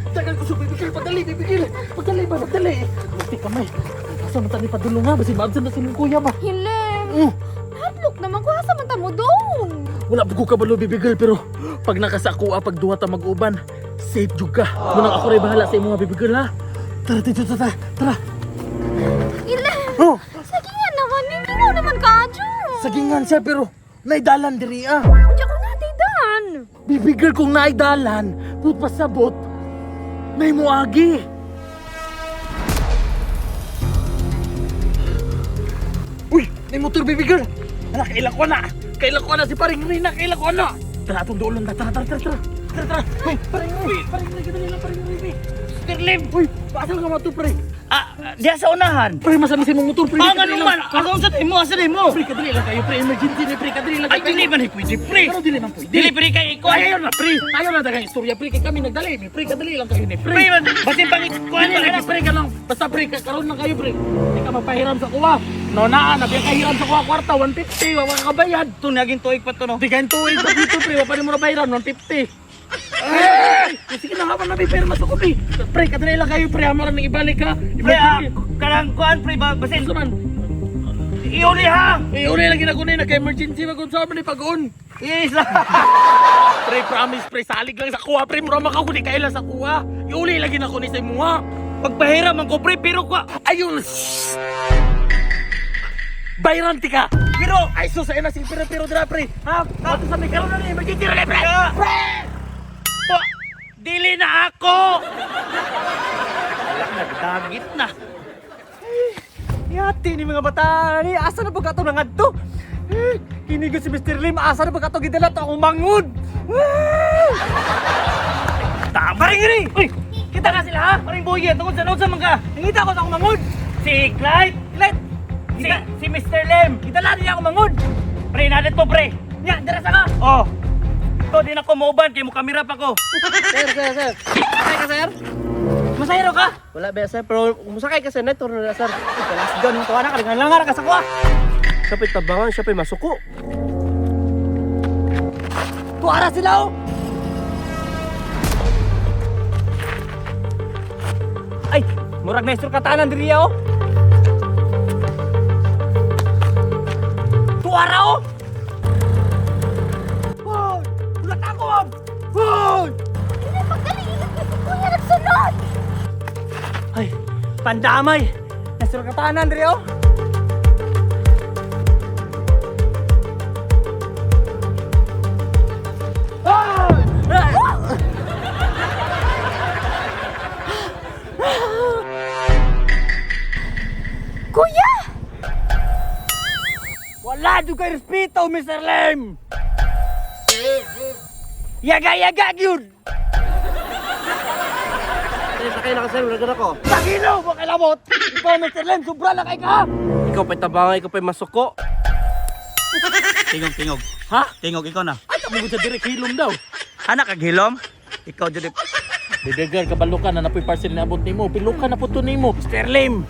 Tagal ko sa baby girl, padali, baby girl. Pagdali ba, pagdali. Munti kamay. Asa man tani padulong ha, basi maabsan na silang kuya ba. Hilem! Oh, Hadlok naman ko asa man ta mo dong. wala pa ko kabalo, baby girl, pero pag nakasako pag duha ta mag-uban, safe jud ka. Munang ako ray bahala sa imo nga, baby girl ha. Tara, tito, tara, tara. Hilem! Oh, Sagingan naman, mingaw naman kaadyo. sagingan siya pero naidalan diri ah. Unya ko na dan. Baby girl, kung naidalan, put pasabot, may muagi. Uy, may motor, baby girl. Ala, kailan ko na. Kailan ko na si paring Rina, kailan ko na. Tara, atong duolon na. Tara, tara, tara, tara. Tara, tara. Uy, paring Uy, paring Rina, kadali lang, paring Rina. Mr. Lim! Uy, paasa ka mato, pre? Ah, diya sa unahan. Pre, masama si mong motor, pre. Ah, Kadali nga lang. naman. Asa unsa mo, asa mo? Pre, kadali lang kayo, pre. Emergency ni pre, kadali lang Ay, kayo. dili man eh, pwede, pre. Ano dili man pwede? Dili pre kay ikaw. Ay, ayaw na, pre. Ayaw na dagang istorya, pre. Kay kami nagdali. Pre, kadali lang kayo ni pre. Pre, man, basin pangit kuan Dili man lagi, pre, ka lang. Basta, pre, karon lang kayo, pre. Hindi ka mapahiram sa kuwa. No, naa, nabiya kahiram sa kuwa kwarta, 150, wa ka kabayad. To naging tuig pa to no. Di kayo tuig pa dito, pre. Wa pa ni mo nabayaran, 150. Ay! Sige na, habang nabi, pero mas ako, pre. Pre, kadali lang kayo, pre. Amo rin ibalik, ha? Pre, ah, kanang kuan pre ba basin Gusto man. iuli ha. Eh, uli lang ginagunay, nagka-emergency, mag-unsa man ni pag-on. Yes. Pre, promise, pre, salig lang sa kuha, pre. Mura makakuli kayo lang sa kuha. Iuli lagi na ko ni sa imuha. Pagpahiram man ko pre pero kwa Ayun! Shh! Bayran ti ka! pero Ay, sus, ayun na, sige, pero, pero, dra, pre. Ha? Ato sa may karoon na ni, emergency na ni, pre! Ah. Pre! Po, dili na ako. Wala nagdagit na. Yati ni mga bata ni asa na pagkato nangadto? Eh, kini gyud si Mr. Lim asa na pagkato gidala to akong mangod. Eh! Tama. Paring ini. Uy, Kita na sila ha. paring boyet tungod sa unsa man ka? Nangita ko sa akong mangod. Si Clyde, Clyde, si kita si Mr. Lim. gidala niya akong mangod. Pre, nalit to pre. Nya, dira sa ka. Oh. To di na ko mauban kay mo kamera pa ko. Sir, sir, sir. Sakay ka, sir? Masayro ka. Wala ba, sir? Pero musakay ka, sir. Netor na, sir. Kalas gan tuwa na kalingan lang ka sa kuha. Siya pa'y tabangan, siya pa'y masuko. Tuara sila oh. Ay, murag na katanan diri oh. Tuara oh. Hoy, ulat ako oh. Hoy! Hilem, pagdali, ingat ka si kuya nagsunod. Ay, pandamay. Nasur katanan diri oh. Kuya! Wala jud kay respeto, Mr. Lim. Yaga yaga gyud. Sir, sakay na ka, sir. Wala ko. Pagilo mo kay lamot. Ikaw Mr. Lim, sobra na kay ka. Ikaw pa'y tabangan, ikaw pa'y masuko. Tingog, tingog. Ha? Tingog ikaw na. Ay, tamo ko sa direk hilom daw. Anak kag hilom? Ikaw jud. Baby girl, kabalo ka na napoy parcel na abot nimo. Pilo ka na po to nimo. Mr. Lim.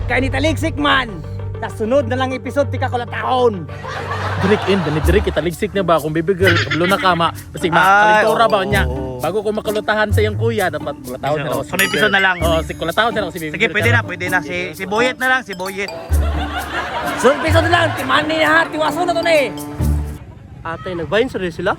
Kay ni taligsik man. Sa sunod na lang episode tika ko taon. Direk in, dani direk italigsik na ba kung baby girl, kabalo na ka ma. Basig Ay, makalintura ba oo. niya. Bago ko makalutahan sa iyong kuya, dapat kulatahon na ako. So, may episode na lang. Oo, si kulatahon na ako si baby Sige, girl. pwede na, pwede na. Si si Boyet na lang, si Boyet. Sunod episode na lang, timani na ha, tiwaso na to na eh. Atay, nagbayin sa rin sila?